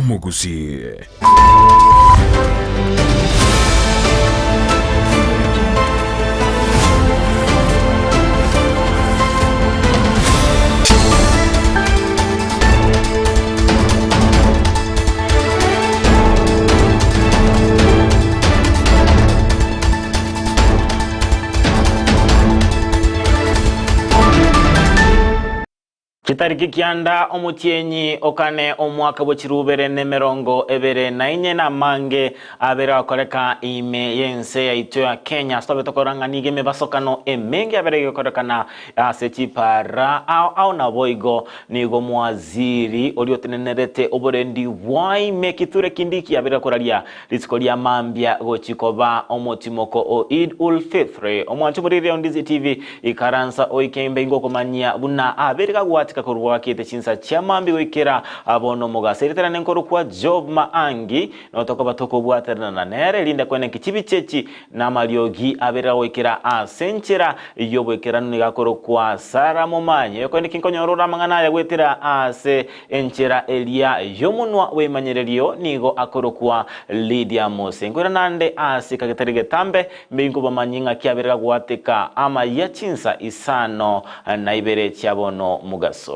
bw'Omogusii. Chitariki kianda omotienyi o kane omwaka bwe chirubere nemerongo ebere na inye namange abere agokoreka ime y'ense yaito ya Kenya. Ase tobe tokorora ng'a nigo emebasokano emenge yabere egokorekana ase chipara ao ao naboigo nigo omowaziri oria otenenerete oborendi bwa ime Kithure Kindiki abere koraria Rituko ria mambia gochi koba omotimoko o Eid ul Fitr. Omwancho omoriri o Ndizi TV, ikaransa oike imbe ingokomanyia buna abere gagwatika korwa gakete chinsa chia mambia goikera bono omogaso. Eriterane nkorokwa Job Maangi notokoba tokobwaterana nere erinde kweneki chibicha echi Namariogi abere agoikera ase enchera y'oboikeranu nigo akorokwa Sara Momanyi. Okoende ki nkonyora ore amang'ana aya goetera ase enchera eria y'omonwa bw'emanyererio nigo akorokwa Lydia Mose. Nkoira nande ase kagetari getambe mbe inkobamanyi ng'aki abere gagwateka amayia chinsa isano na ibere chia bono mogaso.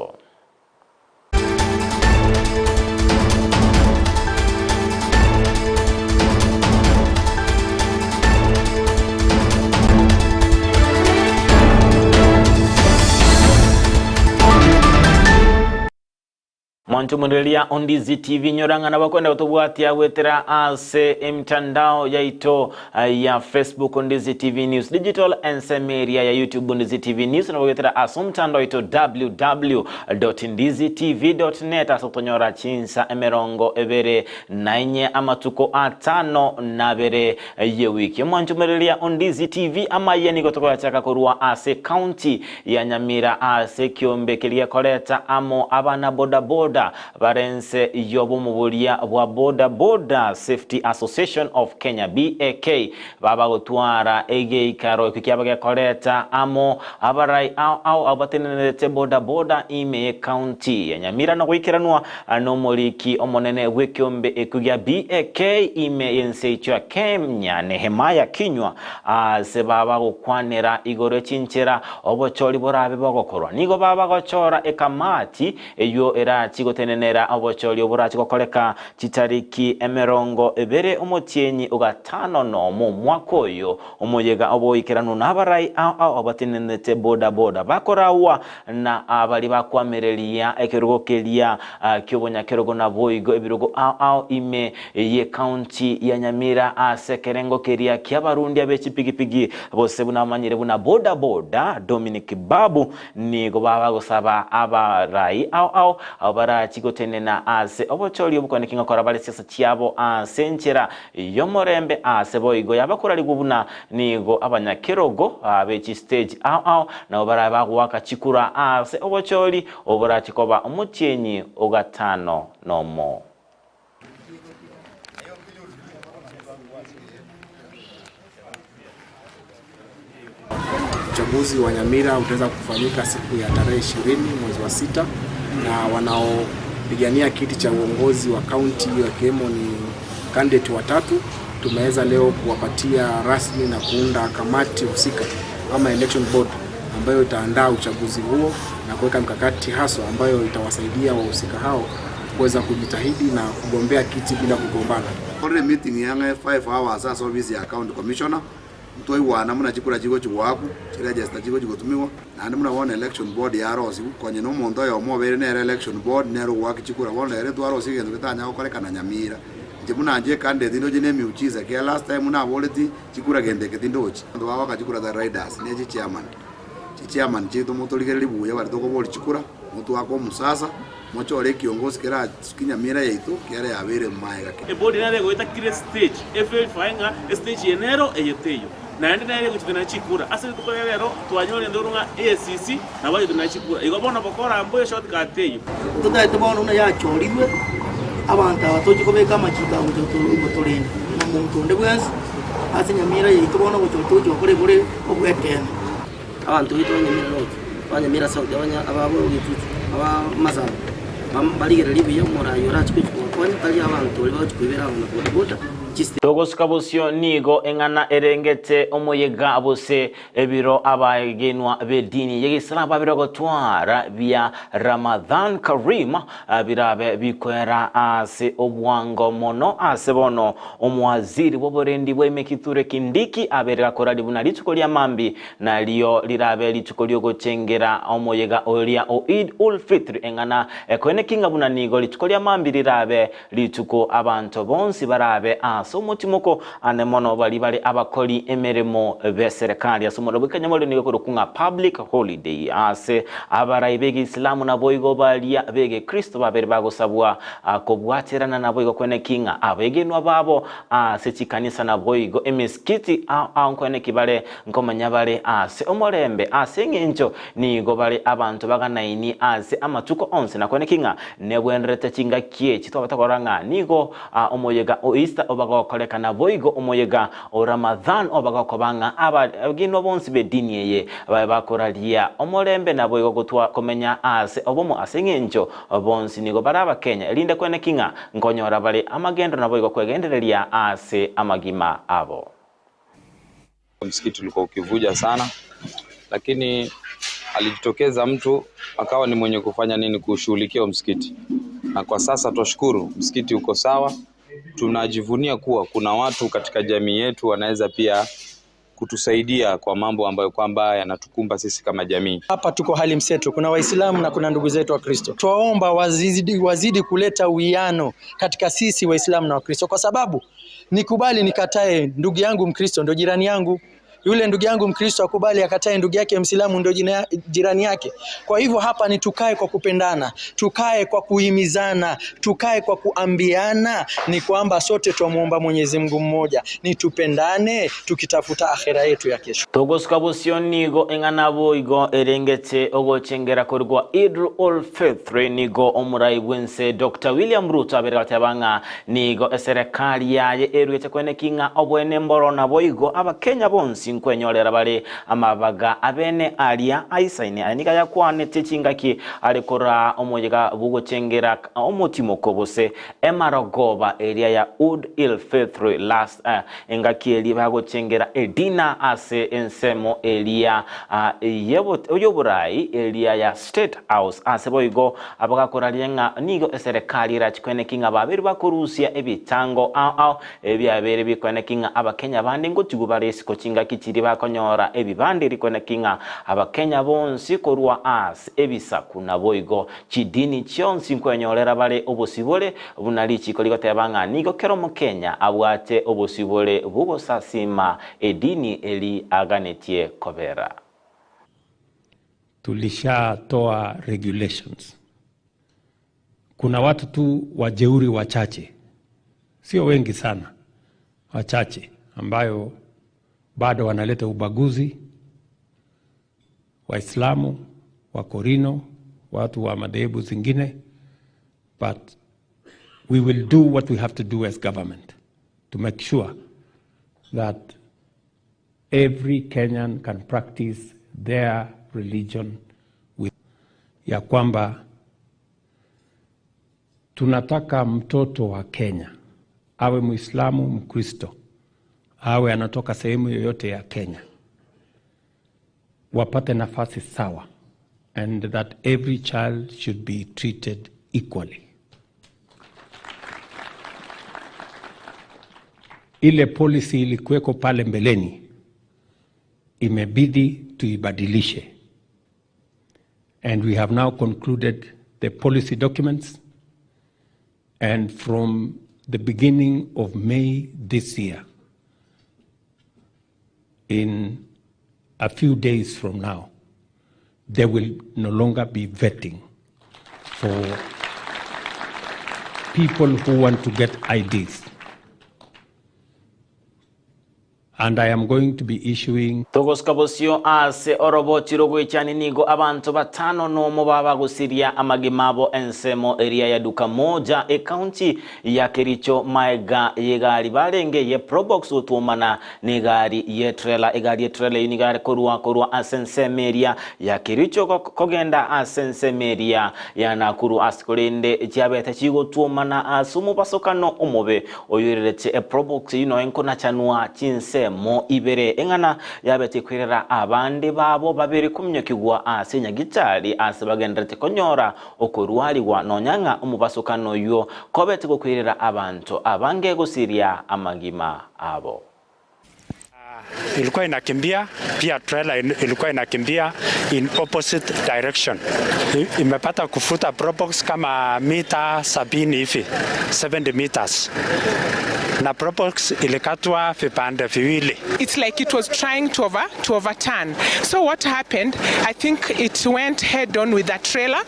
Mwanche omorereria o Ndizi TV nyora ng'a nabo kwenda gotobwatia goetera ase emitandao yaito ya Facebook Ndizi TV News Digital, ensemo eria ya YouTube Ndizi TV News, nabo goetera ase omotandao oito www.ndizitv.net ase gotonyora chinsa emerongo ebere na inye amatuko atano na abere y'ewiki. Omwanche omorereria o Ndizi TV amaye nigo tokoyachaka korwa ase county ya Nyamira ase ekiombe keria gekoreta amo abana boda boda bare ense y'obomo boria bwa Boda Boda Safety Association of Kenya, BAK, baba gotwara egeikaro ekio kiaba gekoreta amo abarai ao ao abwo batenenerete boda boda ime y'ecounty ya Nyamira na goikeranwa nomoriki omonene bw'ekiombe ekio gia BAK ime y'ense yaito ya Kenya Nehemiah Kinyua ase baba gokwanera igoro y'chinchera obochori borabe bogokorwa. Nigo baba gochora ekamati Eyio erachi gotenenera obochori oborachi gokoreka chitariki emerongo ebere omotienyi o gatano nomo omwaka oyo. Omoyega oboikeranu nabarai ao ao abatenenete boda boda bakoragwa na abaria bakwamereria ekerogo keria ki'obonyakerogo naboigo ebirogo ao ao ime y'ecounty ya Nyamira ase ekerengo keria ki'abarundia be chipigipigi gose buna bamanyire buna boda boda Dominic Babu Nigo bagosaba abarai ao ao abwo barachie gotenena ase obochori obokwaneki ng'a kora bare siasa chiabo ase enchera y'omorembe ase boigo yabakorarigwe buna nigo abanyakerogo be chistage ao ao nabo barabe bagoaka chikura ase obochori oborachie koba omotienyi o gatano nomo. Uchaguzi wa Nyamira utaweza kufanyika siku ya tarehe 20 mwezi wa sita, na wanaopigania kiti cha uongozi wa kaunti wakiwemo ni candidate watatu. Tumeweza leo kuwapatia rasmi na kuunda kamati husika ama election board ambayo itaandaa uchaguzi huo na kuweka mikakati haswa ambayo itawasaidia wahusika hao kuweza kujitahidi na kugombea kiti bila kugombana. Korire meeting yang'e 5 hours ase office ya county commissioner, ntwaigwana buna chikura chigochi goakwa, chiregister chigochi gotumiwa, naende buna bono election board yarosiwu, konye na omonto oyomo obeire nere election board nere ogoaka chikura, bono ere twarosia egento getanya gokorekana Nyamira. Inche buna inche ecandidate ndoche na emiujiza ekiagera last time naboreti chikura gento eke tindochi. Abanto bagoaka chikura tari riders, ne chichairman. Chichairman chiaito motorigererie buya baria tokoboria chikura, motwake omosasa. Mochore ekiongosi kerasukie nyamira yaito, kere yabeire maega ki. Ebodi nere egoeta kera estage, everify ng'a estage eye nero, eye teiyo. Naende nere egochitenena chikura. Ase rituko ria rero twanyorire endoro ng'a EACC nabo bagotenena chikura. Igo bono bokora mbuya shortcut teiyo. Totaete bono buna yachorirwe, abanto aba tochie kobeka amachiko aya gocha gotorenda, na monto onde bwensi ase enyamira yaito bono gocha togochia gokora ebore obwekeene. Abanto baito ba Nyamira North, ba Nyamira South, abanya ababo Gitutu, aba Masaba, barigererie buya omoraai orache gochia. togokonya tari abanto baria bagochia koibera abana boda boda chiste. Togosuka bosio nigo eng'ana erengete omoyega bose ebiro abaegenwa b'edini y'Egeisilamu babire gotwara bia Ramadhan Kareem birabe bikoera ase obwango mono ase bono Omowaziri bw'oborendi bwa Kithure Kindiki abeire gakoraria buna rituko ria mambi nario rirabe rituko riogochengera omoyega oria o Eid ul Fitr eng'ana ekoeneki ng'a buna nigo rituko ria mambi rirabe rituko abanto bonsi barabe ase omotimoko ane mono baria bare abakori emeremo b'eserekari ase omorero bw'ekenyamorero nigo ekorokwa ng'a public holiday ase abarai b'egeisilamu naboigo baria b'egekristo babere bagosabwa kobwaterana naboigo kweneki ng'a abegenwa babo ase chikanisa naboigo emisikiti ao ao nkweneki bare nkomenya bare ase omorembe ase engencho nigo bare abanto baganaini ase amatuko onsi na kweneki ng'a nebwenerete chingaki echi twabete korora ng'a nigo omoyega o Easter obagokoreka naboigo omoyega o Ramadhan obagokoba ng'a abagenwa bonsi b'edini eye babe bakoraria omorembe naboigo gotwa komenya ase obomo ase engencho Bonsi nigo bare Abakenya, erinde kweneki ng'a nkonyora bare amagendo naboigo kwegendereria ase amagima abo. Msikiti ulikuwa ukivuja sana, lakini alijitokeza mtu akawa ni mwenye kufanya nini, kushughulikia msikiti, na kwa sasa twashukuru msikiti uko sawa. Tunajivunia kuwa kuna watu katika jamii yetu wanaweza pia kutusaidia kwa mambo ambayo kwamba yanatukumba sisi kama jamii. Hapa tuko hali mseto, kuna Waislamu na kuna ndugu zetu wa Kristo. Twaomba wazidi, wazidi kuleta uwiano katika sisi Waislamu na Wakristo, kwa sababu nikubali nikatae, ndugu yangu Mkristo ndio jirani yangu yule ndugu yangu Mkristo akubali akatae ndugu yake Mwislamu ndio jirani yake. Kwa hivyo hapa ni tukae kwa kupendana, tukae kwa kuhimizana, tukae kwa kuambiana ni kwamba sote twamuomba Mwenyezi Mungu mmoja, ni tupendane tukitafuta akhera yetu ya kesho. Togosuka bosio nigo eng'ana boigo erengete ogochengera korwa Eid ul Fitr nigo omorai bwense Dr. William Ruto abere goteba ng'a nigo eserekari yaye eruete kweneki ng'a obwene mboro naboigo abakenya bonsi nkwenyorera bare amabaga abene aria aisaine. Aya nigo ayakwanete chingaki are koraa omoyega bw'ogochengera omotimoko gose emarogoba eria ya Ud il Fitr last engaki eria bagochengera edina ase ensemo eria y'oborai eria ya State House. Ase boigo abagakoraria ng'a nigo eserekari erachi koeneki ng'a babeire bakorusia ebitango ao ao Ebiabeire bikoeneki ng'a Abakenya bande ngotigwa bare isiko chingaki chiria bakonyora ebibande rikoeneki ng'a Abakenya bonsi korwa ase ebisaku naboigo chidini chionsi nkwenyorera bare obosibore buna richiko rigoteba ng'a nigo kera Omokenya abwate obosibore bw'ogosasima edini eri aganetie kobera. Tulishatoa regulations. Kuna watu tu wajeuri wachache, sio wengi sana, wachache ambayo bado wanaleta ubaguzi. Waislamu, Wakorino, watu wa madhehebu zingine, but we will do what we have to do as government to make sure that every Kenyan can practice their religion with ya kwamba tunataka mtoto wa Kenya awe Muislamu, Mkristo, awe anatoka sehemu yoyote ya Kenya, wapate nafasi sawa and that every child should be treated equally. Ile policy ilikuweko pale mbeleni imebidi tuibadilishe, and we have now concluded the policy documents, and from the beginning of May this year, in a few days from now, there will no longer be vetting for people who want to get IDs. And I am going to be issuing. Togosika bosio ase oroboti rw'ogoichania nigo abanto batano nomo babagosiria amagima abo ensemo eria ya Duka Moja ekaunti ya Kericho maega y'egari barenge ye Probox gotwomana negari ye trela. Egari ye trela eyio nigo yare korwa korwa ase ensemo eria ya Kericho kogenda ase ensemo eria ya Nakuru ase korende chiabete chigotwomana ase omobasokano omobe Oyoirerete eprobox eyio noe nkonachanwa chinsemo ibere, eng'ana yabete kwerera abande babo babere kominyokigwa ase nyagitari ase bagendererete konyora okorwarigwa, nonya ng'a omobasokano oyio kobete gokwerera abanto abange gosiria amagima abo. Ilikuwa inakimbia pia trailer ilikuwa inakimbia in opposite direction. Imepata kufuta probox kama mita sabini hivi, 70 meters, na probox ilikatwa vipande viwili. It's like it was trying to over to overturn so what happened I think it went head on with a trailer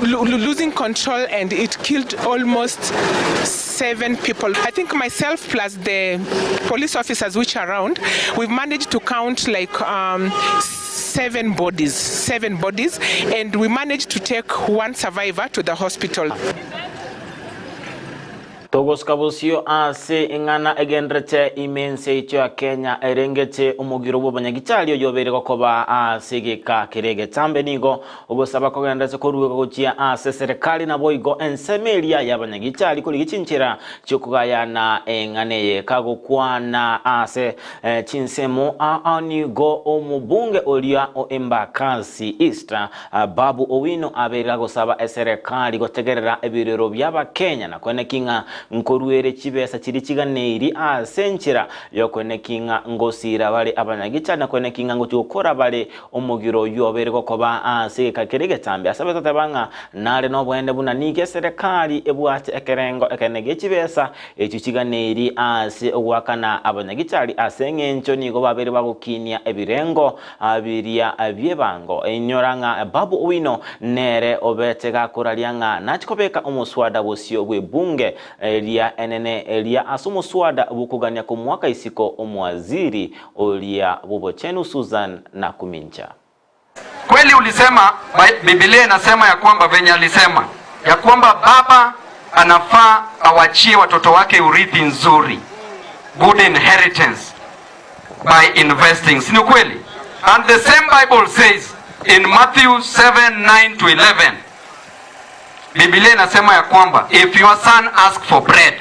losing control and it killed almost 7 people I think myself plus the police officers which are around we've managed to count like um, 7 bodies 7 bodies and we managed to take one survivor to the hospital. Togosuka bosio ase eng'ana egenderete ime ense yaito ya Kenya erengete omogiro bw'obanyagichari oyobeire gokoba ase egeka kere egetambe nigo Ogosaba kogenderete koruegwa gochia ase eserekari naboigo ensemo eria y'abanyagichari korigia chinchera chi'okogayana eng'ana eye. Kagokwana ase chinsemo ao nigo omobunge oria o Embakasi East, Babu Owino abeire agosaba eserekari gotegerera ebirero bi'Abakenya na koeneki ng'a nkoruere chibesa chiria chiganeiri ase enchera y'okoeneki ng'a ngosiira bare abanyagichari na koeneki ng'a ngochia gokora bare Omogiro oyio obeire gokoba ase egeka keria egetambe ase abatoteba ng'a nare noboene buna nigo eserekari ebwate ekerengo ekenene gie chibesa echio chiganeiri ase ogoakana abanyagichari ase eng'encho nigo babeire bagokinia ebirengo biria bi'ebango. Inyora ng'a Babu Owino nere obete gakoraria ng'a nachi kobeka omoswada bosio bw'ebunge eria enene eria ase omoswada bw'okogania komoaka isiko omowaziri Oria bw'obochenu Susan Nakumincha. Kweli ulisema, Biblia inasema ya kwamba venye alisema ya kwamba baba anafaa awachie watoto wake urithi nzuri, good inheritance by investing, si ni kweli? And the same Bible says in Matthew 7:9 to 11, Biblia inasema ya kwamba if your son ask for bread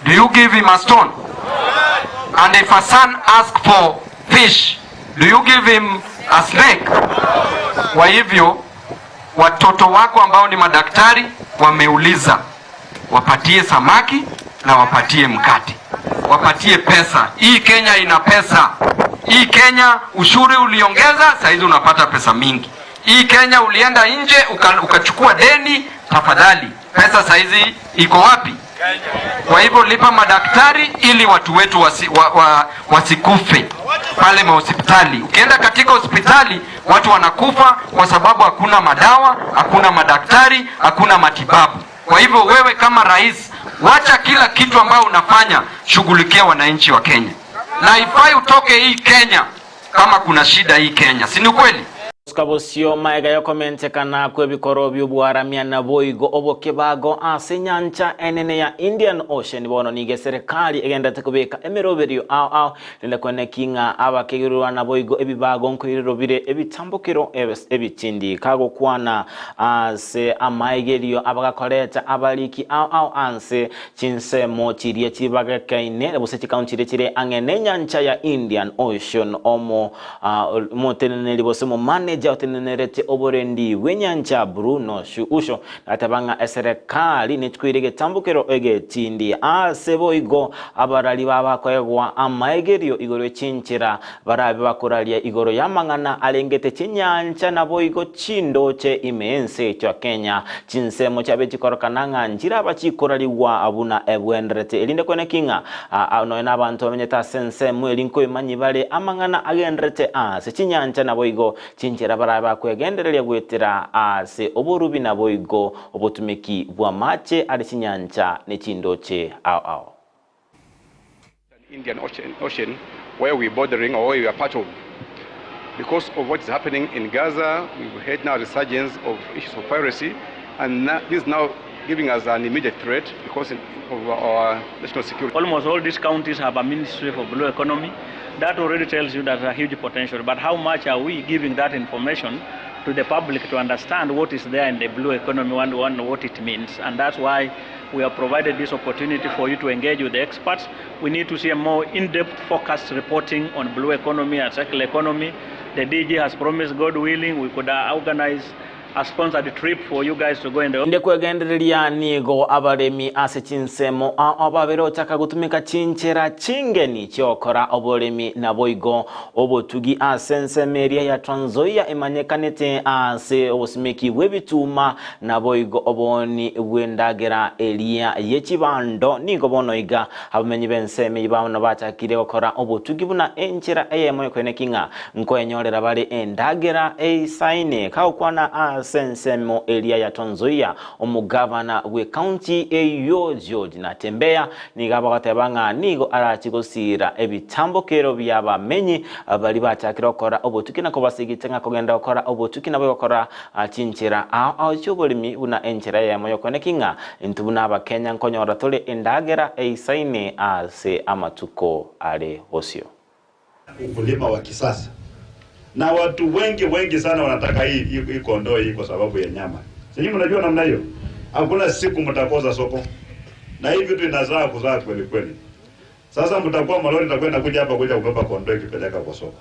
do you give him a stone? And if a son ask for fish do you give him a snake? Kwa hivyo watoto wako ambao ni madaktari wameuliza wapatie samaki na wapatie mkate, wapatie pesa. Hii Kenya ina pesa. Hii Kenya ushuru uliongeza, saizi unapata pesa mingi. Hii Kenya ulienda nje ukachukua deni, tafadhali pesa saizi iko wapi? Kwa hivyo lipa madaktari ili watu wetu wasi, wa, wa, wasikufe pale mahospitali. Ukienda katika hospitali watu wanakufa kwa sababu hakuna madawa, hakuna madaktari, hakuna matibabu. Kwa hivyo wewe kama rais, wacha kila kitu ambayo unafanya, shughulikia wananchi wa Kenya, na ifai utoke hii Kenya kama kuna shida hii Kenya, si ni kweli? Gosuka bosio maega y'okomentekana kw'ebikoro bi'obwaramia naboigo obokebago ase enyancha enene ya Indian Ocean bono nigo eserekari egenderete kobeka emeroberio ao ao rende koeneki ng'a abakegererwa naboigo ebibago nkoirero bire ebitambokero ebitindi kagokwana ase amaegerio abagakoreta abariki ao ao anse chinsemo chiria chibagekaine gose chikaunti chiria chire ang'e nenyancha ya Indian Ocean omo Omoteneneri gose omomaneja otenenerete oborendi bw'enyancha Bruno Shuusho agateba ng'a eserekari nechikwire egetambokero egetindi ase boigo abarari babakoegwa amaegerio igoro y'echinchera barabe bakoraria igoro y'amang'ana arengete chinyancha naboigo chindoche ime y'ense yaito ya Kenya chinsemo chiabe chikorokana ng'a nchiraba chikorarigwa buna ebwenderete erinde kweneki ng'a Aa nonya nabanto bamenyete ase ensemo eria nkoimanyi bare amang'ana agendererete ase chinyancha naboigo chinchera barabe bakwegendereria goetera ase oborubi naboigo obotumeki bw'amache are chinyancha ne chindoche ao ao. Indian Ocean, Ocean where we're bordering or where we are part of. Because of what is happening in Gaza, we've had now resurgence of issues of piracy, and now, this is now giving us an immediate threat because of our national security. Almost all these counties have a ministry for blue economy. That already tells you there's a huge potential. But how much are we giving that information to the public to understand what is there in the blue economy and, and what it means? And that's why we have provided this opportunity for you to engage with the experts. We need to see a more in-depth focused reporting on blue economy and circular economy. The DG has promised, God willing, we could organize a sponsored trip for you guys to go in the Inde kwegendereria nigo abaremi ase chinsemo ao babere ochaka gotumeka chinchera chingeni chiokora oboremi naboigo obotugi ase ensemo eria ya Trans Nzoia emanyekanete ase obosimeki bw'ebituma naboigo oboni bw'endagera eria ye chibando. Nigo bono iga abamenyi b'ensemo eyio bono bachakire gokora obotugi buna enchera eyemo y'okoeneki ng'a Nkoenyorera bare endagera eisaine. Kagokwana ase ensemo eria ya Trans Nzoia, omogavana bw'ecounty eyio George Natembeya nigo abagoteba ng'a nigo arachi gosiira ebitambokero bi'abamenyi baria bachakire gokora obotuki na kobasigete ng'a kogenda gokora obotuki nabo egokora chinchera ao ao chi'oboremi buna enchera eyemo y'okoeneki ng'a intwe buna abakenya nkonyora tore endagera eisaine ase amatuko are bosio. Ukulima wa kisasa na watu wengi wengi sana wanataka hii hii kondoo hii kwa sababu ya nyama. Sijui mnajua namna hiyo. Hakuna siku mtakosa soko. Na hii vitu inazaa kuzaa kweli kweli. Sasa mtakuwa malori itakuwa inakuja hapa kuja kubeba kondoo ikipeleka kwa soko.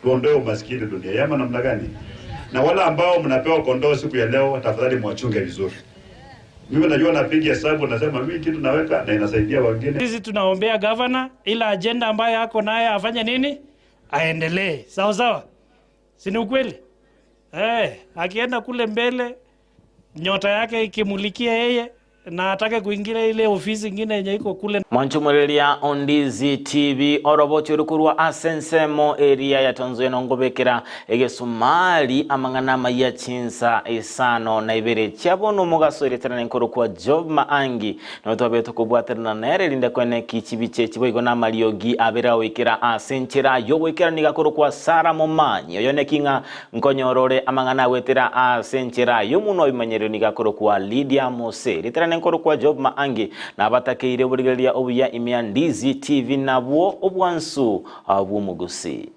Tuondoe umaskini dunia yama namna gani? Na wale ambao mnapewa kondoo siku ya leo, tafadhali mwachunge vizuri. Mimi najua napiga hesabu nasema mimi kitu naweka na inasaidia wengine. Sisi tunaombea gavana, ila ajenda ambayo ako naye afanye nini? Aendelee. Sawa sawa, si ni ukweli? Eh, akienda kule mbele nyota yake ikimulikia yeye na atake kuingia ile ofisi ingine yenye iko kule. Mwanchumureria Ondizi TV orobochi orukurwa ase ensemo eria ya Trans Nzoia nongobekera egesumari amang'ana amaya chinsa isano na ibere chiabono omogaso ereterana enkoro kwa Job Maangi nabo twabere tokobwaterana nere erinde koeneki chibicha echi boigo na amariogi abere agoikera ase enchera yogoikera nigo akorokwa Sarah Momanyi oyo neki ng'a Nkonyora ore amang'ana agwetera ase enchera y'omonwa obimanyererio nigo akorokwa Lydia Mose. Ritarane nkorokwa Job Maangi, nabatakeire oborigereria obuya ime ya Ndizi TV nabwo obwansu bw'omogusi.